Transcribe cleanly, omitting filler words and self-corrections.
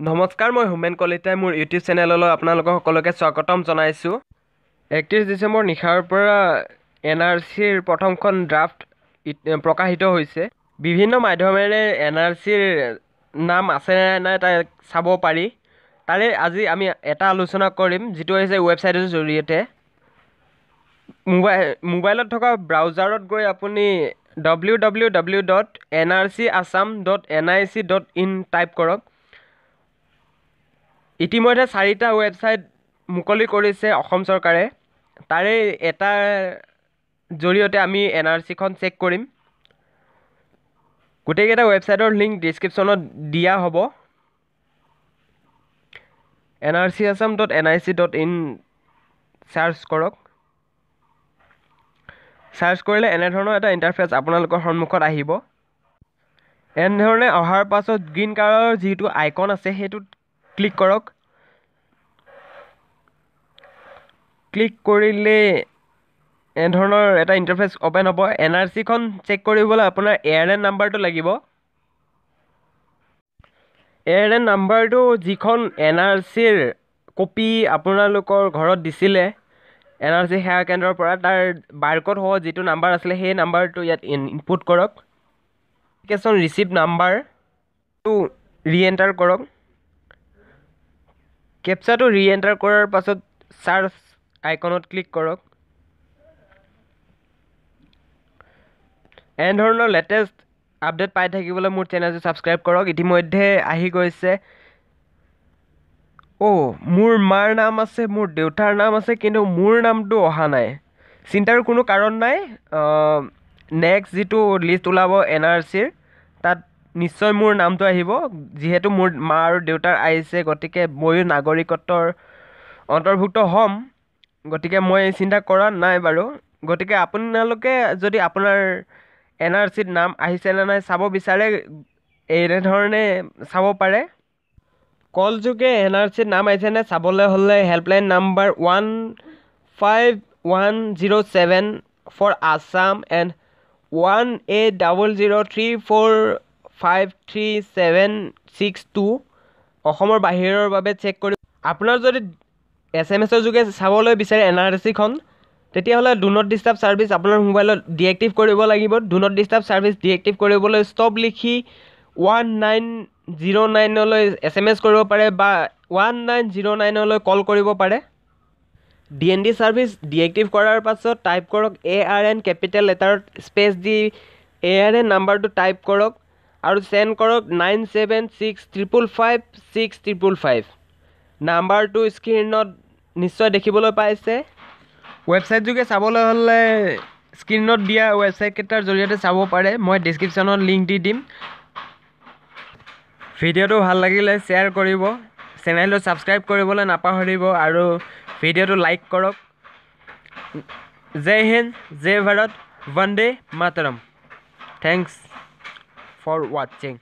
নমস্কাৰ, মই হোমেন কলিতাই মোৰ ইউটিউব চেনেললৈ আপোনালোকক সকলোকে স্বাগতম জনাইছোঁ। 31 ডিচেম্বৰ নিশাৰ পৰা এন আৰ চিৰ প্ৰথমখন ড্ৰাফ্ট প্ৰকাশিত হৈছে। বিভিন্ন মাধ্যমেৰে এন আৰ চিৰ নাম আছে নে নাই তাক চাব পাৰি। তাৰে আজি আমি এটা আলোচনা কৰিম, যিটো হৈছে ৱেবছাইটৰ জৰিয়তে। মোবাইলত থকা ব্ৰাউজাৰত গৈ আপুনি www.nrcassam.nic.in type কৰক। ইতিমধ্যে চাৰিটা ৱেবছাইট মুকলি কৰিছে অসম চৰকাৰে। তাৰে এটাৰ জৰিয়তে আমি এন আৰ চিখন চেক কৰিম। গোটেইকেইটা ৱেবছাইটৰ লিংক ডিছক্ৰিপশ্যনত দিয়া হ'ব। nrcassam.nic.in search কৰক। চাৰ্চ কৰিলে এনেধৰণৰ এটা ইণ্টাৰফেচ আপোনালোকৰ সন্মুখত আহিব। এনেধৰণে অহাৰ পাছত গ্ৰীণ কালাৰৰ যিটো আইকন আছে সেইটোত ক্লিক কৰক। ক্লিক কৰিলে এনেধৰণৰ এটা ইণ্টাৰফেচ অ'পেন হ'ব। এন আৰ চিখন চেক কৰিবলৈ আপোনাৰ এ আৰ এন নাম্বাৰটো লাগিব। এ আৰ এন নাম্বাৰটো যিখন এন আৰ চিৰ কপি আপোনালোকৰ ঘৰত দিছিলে এন আৰ চি সেৱা কেন্দ্ৰৰ পৰা, তাৰ বাৰক'ডসহ যিটো নাম্বাৰ আছিলে সেই নাম্বাৰটো ইয়াত ইনপুট কৰক। এপ্লিকেশ্যন ৰিচিপ্ট নাম্বাৰটো ৰি এণ্টাৰ কৰক। কেপচাটো ৰি এণ্টাৰ কৰাৰ পাছত চাৰ্চ আইকনত ক্লিক কৰক। এনেধৰণৰ লেটেষ্ট আপডেট পাই থাকিবলৈ মোৰ চেনেলটো ছাবস্ক্ৰাইব কৰক। ইতিমধ্যে আহি গৈছে। অ', মোৰ মাৰ নাম আছে, মোৰ দেউতাৰ নাম আছে, কিন্তু মোৰ নামটো অহা নাই। চিন্তাৰ কোনো কাৰণ নাই। নেক্সট যিটো লিষ্ট ওলাব এন আৰ চিৰ, তাত নিশ্চয় মোৰ নামটো আহিব। যিহেতু মোৰ মা আৰু দেউতাৰ আহিছে, গতিকে ময়ো নাগৰিকত্বৰ অন্তৰ্ভুক্ত হ'ম। গতিকে মই চিন্তা কৰা নাই বাৰু। গতিকে আপোনালোকে যদি আপোনাৰ এন আৰ চিত নাম আহিছে নে নাই চাব বিচাৰে, এনেধৰণে চাব পাৰে। কলযোগে এন আৰ চিত নাম আহিছে নে চাবলৈ হ'লে helpline number 15107 for Assam and 1800 345 3762 অসমৰ বাহিৰৰ বাবে চেক কৰি। আপোনাৰ যদি এছ এম এছৰ যোগে চাবলৈ বিচাৰে এন আৰ চিখন, তেতিয়াহ'লে do not disturb service আপোনাৰ মোবাইলত ডিএক্টিভ কৰিব লাগিব। Do not disturb service deactive কৰিবলৈ ষ্টপ লিখি 1909লৈ এছ এম এছ কৰিব পাৰে বা 1909লৈ কল কৰিব পাৰে। D N D service deactive কৰাৰ পাছত টাইপ কৰক এ আৰ এন, কেপিটেল লেটাৰত স্পেচ দি এ আৰ এন নাম্বাৰটো টাইপ কৰক আৰু চেণ্ড কৰক 9765556555। নাম্বাৰটো স্ক্ৰীণত নিশ্চয় দেখিবলৈ পাইছে। ৱেবছাইট যোগে চাবলৈ হ'লে স্ক্ৰীণত দিয়া ৱেবছাইটকেইটাৰ জৰিয়তে চাব পাৰে। মই ডিছক্ৰিপশ্যনত লিংক দি দিম। ভিডিঅ'টো ভাল লাগিলে শ্বেয়াৰ কৰিব, চেনেলটো ছাবস্ক্ৰাইব কৰিবলৈ নাপাহৰিব আৰু ভিডিঅ'টো লাইক কৰক। জয় হিন্দ, জয় Bharat, Vande Mataram. Thanks for watching.